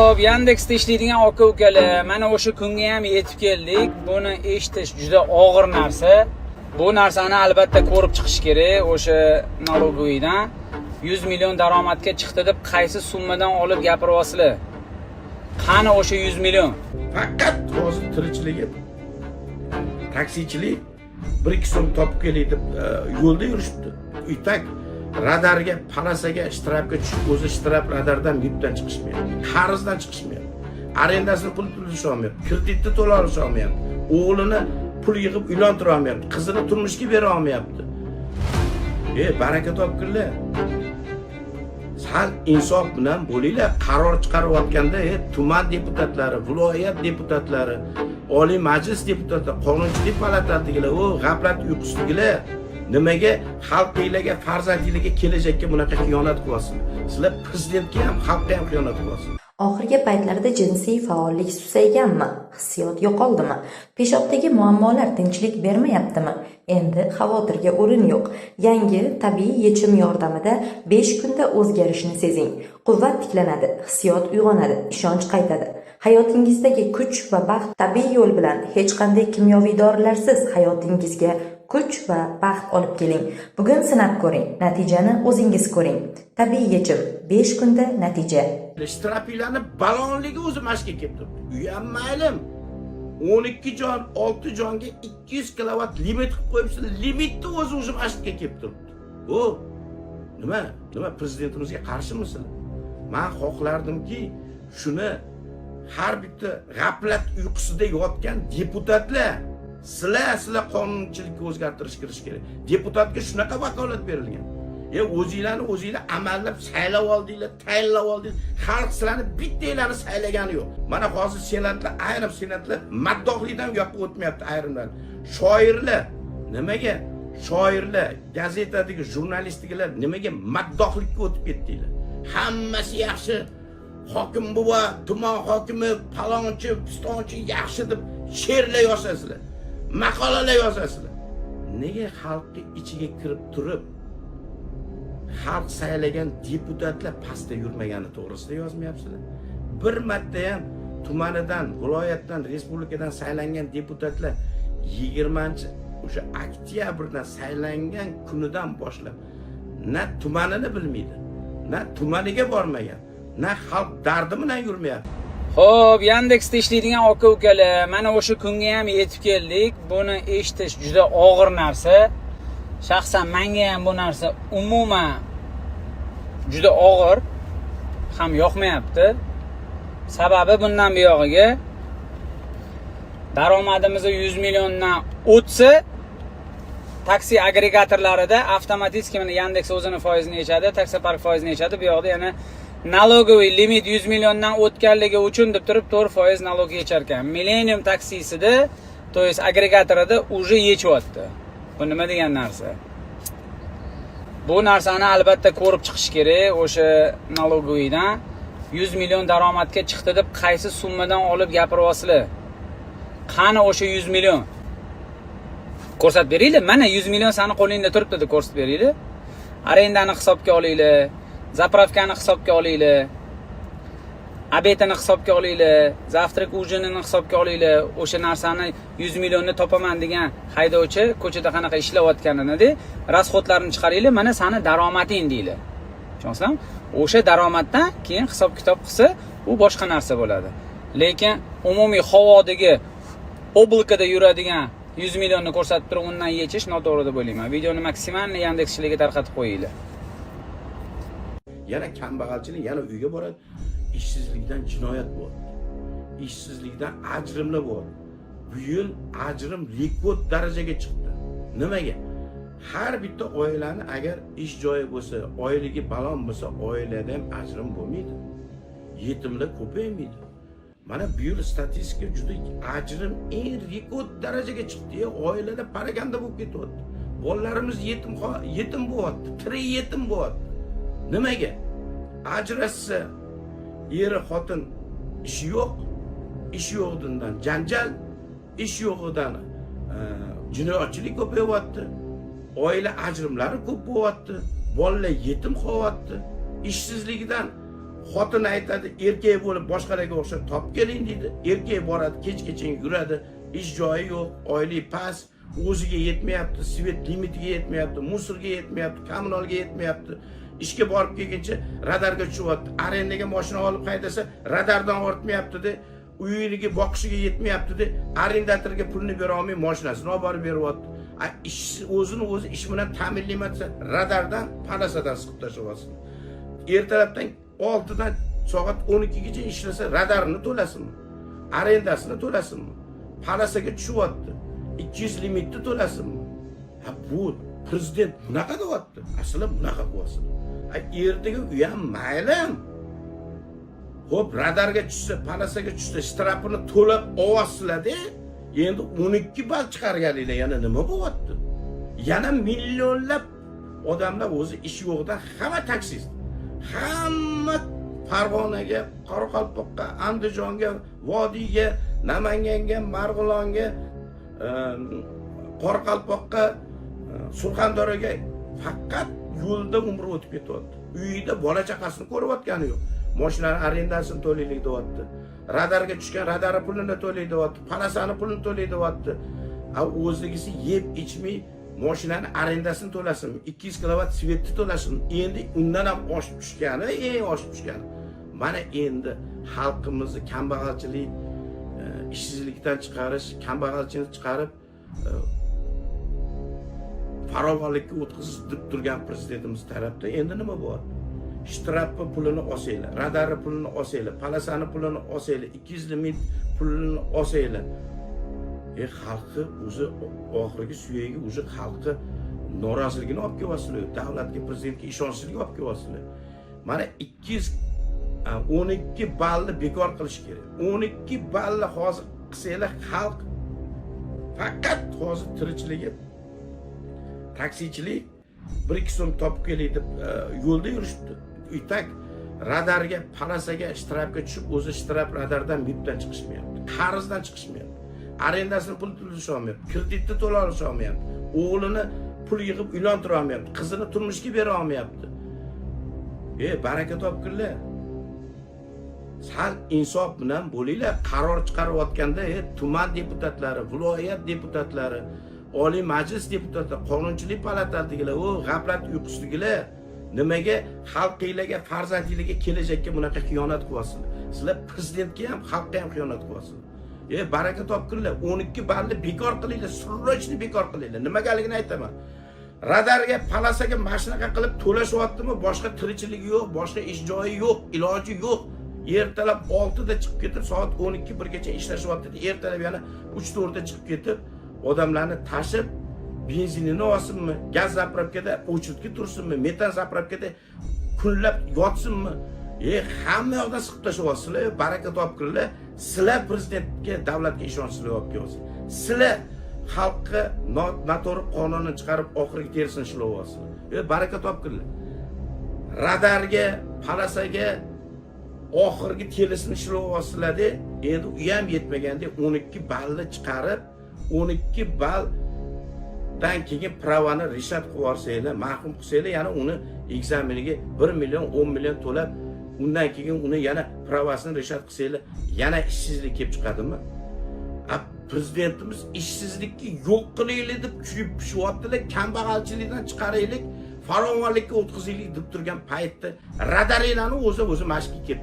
Xo'p, Yandexda ishlaydigan aka ukalar, mana o'sha kunga ham yetib keldik. Buni eshitish juda og'ir narsa. Bu narsani albatta ko'rib chiqish kerak o'sha налоговый dan. 100 million daromadga chiqdi deb qaysi summadan olib gapiryapsizlar? Qani o'sha 100 million? Faqat hozir tirikchiligi taksichilik, 1-2 so'm topib kelay deb yo'lda yurishibdi. И так radarga, полоса ga, штраф ga tushib, o'zi штраф, radardan, MIBdan chiqishmayapti, qarzdan chiqishmayapti, arendasini pul to'lasholmayapti, kreditni to'la olmayapti, o'g'lini pul yig'ib uylantira olmayapti, qizini turmushga bera olmayapti. E, baraka topginlar, sal insof bilan bo'linglar qaror chiqarayotganda. E, tuman deputatlari, viloyat deputatlari, Oliy Majlis deputatlari, qonunchilik palatasidagilar, u g'aflat uyqusidagilar, nimaga xalqinglarga, farzandinglarga, kelajakka bunaqa xiyonat qilyapsizlar? Sizlar prezidentga ham, xalqqa ham xiyonat qilyapsizlar. Oxirgi paytlarda jinsiy faollik susayganmi? Hissiyot yo'qoldimi? Peshobdagi muammolar tinchlik bermayaptimi? Endi xavotirga o'rin yo'q. Yangi tabiiy yechim yordamida 5 kunda o'zgarishni sezing. Quvvat tiklanadi, hissiyot uyg'onadi, ishonch qaytadi. Hayotingizdagi kuch va baxt tabiiy yo'l bilan, hech qanday kimyoviy dorilarsiz hayotingizga kuch va baxt olib keling. Bugun sinab ko'ring, natijani o'zingiz ko'ring. Tabiiy yechim, 5 kunda natija. Штраф inglarni balonligi o'zi mashga kelib turibdi. U ham maylim, 12 jon, 6 jonga 200 kilovat limit qilib qo'yibsizlar. Limitni o'zi уже mashga kelib turibdi. Bu nima? Nima, prezidentimizga qarshimisizlar? Man xohlardimki, shuni har bitta g'aflat uyqusida yotgan deputatlar, sizlar qonunchilikka o'zgartirish kirish kerak. Deputatga shunaqa vakolat berilgan. E, o'zinglarni o'zinglar amallab saylab oldinglar, tayinlab oldinglar. Xalq sizlarni bittanglarni saylagani yo'q. Mana hozir senatlar, ayrim senatlar maddohlikdan u yoqqa o'tmayapti ayrimlar. Shoirlar nimaga, shoirlar, gazetadagi jurnalistdagilar nimaga maddohlikka o'tib ketdinglar? Hammasi yaxshi, hokim buva, tuman hokimi, palonchi, pistonchi yaxshi deb she'rlar yozasizlar, maqolalar yozasizlar. Nega xalqni ichiga kirib turib, xalq saylagan deputatlar pastda yurmagani to'g'risida yozmayapsizlar? Bir marta ham tumanidan, viloyatdan, respublikadan saylangan deputatlar 20 o'sha oktyabrdan saylangan kunidan boshlab na tumanini bilmaydi, na tumaniga bormagan, na xalq dardi bilan yurmayapti. Xo'p, Yandexda ishlaydigan aka ukalar, mana o'sha kunga ham yetib keldik. Buni eshitish juda og'ir narsa. Shaxsan menga ham bu narsa umuman juda og'ir, ham yoqmayapti. Sababi, bundan buyog'iga daromadimiz 100 milliondan o'tsa, taksi agregatorlarida avtomatik mana Yandex o'zini foizini yechadi, taksopark foizini yechadi. Bu yoqda yana налоговый limit 100 milliondan o'tganligi uchun deb turib 4% налог yechar ekan. Millennium taksisida, то есть agregatorida уже yechyapti. Bu nima degan narsa? Bu narsani albatta ko'rib chiqish kerak o'sha налоговый dan. 100 million daromadga chiqdi deb qaysi summadan olib gapiryapsizlar? Qani o'sha 100 million? Ko'rsatib beringlar. Mana 100 million sani qo'lingda turibdi deb ko'rsatib beringlar. Arendani hisobga olinglar, заправка ni hisobga olinglar, обед ini hisobga olinglar, завтрак, ужин ini hisobga olinglar. O'sha narsani, 100 millionni topaman degan haydovchi ko'chada qanaqa ishlayotganini, расход larini chiqaringlar, mana sani daromading deylar. Tushunyapsizlarmi? O'sha daromaddan keyin hisob kitob qilsa, u boshqa narsa bo'ladi. Lekin umumiy havodagi облако da yuradigan 100 millionni ko'rsatib turib, undan yechish noto'g'ri deb o'ylayman. Videoni максимально Yandexchilarga tarqatib qo'yinglar. Yana kambag'alchilik, yana uyga boradi. Ishsizlikdan jinoyat bo'lyapti, ishsizlikdan ajrimlar bo'lyapti. Bu yil ajrim rekord darajaga chiqdi. Nimaga? Har bitta oilani agar ish joyi bo'lsa, oyligi balon bo'lsa, oilada ham ajrim bo'lmaydi, yetimlar ko'paymaydi. Mana bu yil statistika juda, ajrim eng rekord darajaga chiqdi. E, oilada paraganda bo'lib ketyapti, bolalarimiz yetim, yetim bo'lyapti, tirik yetim bo'lyapti. Nimaga? Ajrashsa eri xotin, ishi yo'q, ish yo'g'idan janjal, ish yo'g'idan jinoyatchilik ko'payyapti, oila ajrimlari ko'p bo'lyapti, bolalar yetim qolyapti ishsizligidan. Xotin aytadi, erkak bo'lib boshqalarga o'xshab topib keling deydi. Erkak boradi, kechgacha yuradi, ish joyi yo'q, oylik past, o'ziga yetmayapti, свет limitiga yetmayapti, мусор ga yetmayapti, kommunalga yetmayapti. Ishga borib kelguncha radarga tushyapti. Arendaga moshina olib haydasa, radardan ortmayapti-da, uyiniki boqishiga yetmayapti-da, arendatorga pulni bera olmay moshinasini olib borib beryapti. A ish o'zini o'zi ish bilan ta'minlayman desa, radardan, полоса dan siqib tashlayapsin. Ertalabdan 6dan soat 12gacha ishlasa, radarini to'lasinmi? Arendasini to'lasinmi? Полоса ga tushyapti. 200 limitni to'lasinmi? Ha, bu prezident bunaqa deyapti. Asli bunaqa qilyapsizlar. A ertaga u ham mayli. Xo'p, radarga tushsa, полоса ga tushsa, shtrafini to'lab olyapsizlar-da. Endi 12 ball chiqarganinglar yana nima bo'lyapti? Yana millionlab odamlar o'zi ish yo'qdan hamma taksist. Hamma Farg'onaga, Qoraqalpoqqa, Andijonga, Vodiyga, Namanganga, Marg'ilonga, Qoraqalpoqqa, Surxondaryoga faqat yo'lda umri o'tib ketyapti. Uyida bola chaqasini ko'rayotgani yo'q. Mashinani arendasini to'laylik deyapti. Radarga tushgan radari pulini to'laylik deyapti. Полоса ni pulini to'laylik deyapti. A o'zligisi yeb ichmay mashinani arendasini to'lasin, 200 kilovat свет ni to'lasin. Endi undan ham oshib tushgani, eng oshib tushgani. Mana endi xalqimizni kambag'alchilik, ishsizlikdan chiqarish, kambag'alchilikni chiqarib, farovonlikka o'tkazish deb turgan prezidentimiz tarafda endi nima bor? Shtrafni pulini olsanglar, radarni pulini olsanglar, полоса ni pulini olsanglar, 200 limit pulini olsanglar. Xalqi o'zi oxirgi suyagi, o'zi xalqi noroziligini olib kelyapsizlar, davlatga, prezidentga ishonchsizlik olib kelyapsizlar. Mana 212 balli bekor qilish kerak. 12 balli hozir qilsanglar, xalq faqat hozir tirikchiligi taksichilik, 1-2 so'm topib kelay deb yo'lda yurishibdi. И так radarga, полоса ga, shtrafga tushib, o'zi shtraf, radardan, MIBdan chiqishmayapti, qarzdan chiqishmayapti, arendasini pul to'lasholmayapti, kreditni to'la olmayapti, o'g'lini pul yig'ib uylantira olmayapti, qizini turmushga bera olmayapti. Baraka topinglar, sal insof bilan bo'linglar. Qaror chiqarayotganda, tuman deputatlari, viloyat deputatlari, Oliy Majlis deputatlari, qonunchilik palatasidagilar, u g'aflat uyqusidagilar, nimaga xalqinglarga, farzandinglarga, kelajakka bunaqa xiyonat qilyapsizlar? Sizlar prezidentga ham, xalqqa ham xiyonat qilyapsizlar. Baraka topinglar, 12 balli bekor qilinglar, срочно bekor qilinglar. Nimagaligini aytaman. Radarga, полоса ga mana shunaqa qilib to'lashyaptimi, boshqa tirikchiligi yo'q, boshqa ish joyi yo'q, iloji yo'q. Ertalab 6da chiqib ketib, soat 12 1gacha ishlashyapti. Ertalab yana 3 4da chiqib ketib, odamlarni tashib, benzinini olsinmi, gaz заправка da очередь ga tursinmi, metan заправка da kunlab yotsinmi? Hamma yoqdan siqib tashlayapsizlar, baraka topinglar. Sizlar prezidentga, davlatga ishonchsizlik olib kelyapsizlar. Sizlar xalqqa noto'g'ri qonunni chiqarib, oxirgi terisini ishlayapsizlar. Baraka topinglar. Radarga, полоса ga oxirgi terisini ishlayapsizlarda, endi u ham yetmaganda 12 balli chiqarib, 12 balldan keyin права ni лишать qilib yuborsanglar, mahrum qilsanglar, yana uni ekzameniga 1 million, 10 million to'lab, undan keyin uni yana права sini лишать qilsanglar, yana ishsizlik kelib chiqadimi? A prezidentimiz ishsizlikni yo'q qilaylik deb kuyib pishyaptilar, kambag'alchilikdan chiqaraylik, farovonlikka o'tkazaylik deb turgan paytda radaringlarni o'zi mashqqa kelib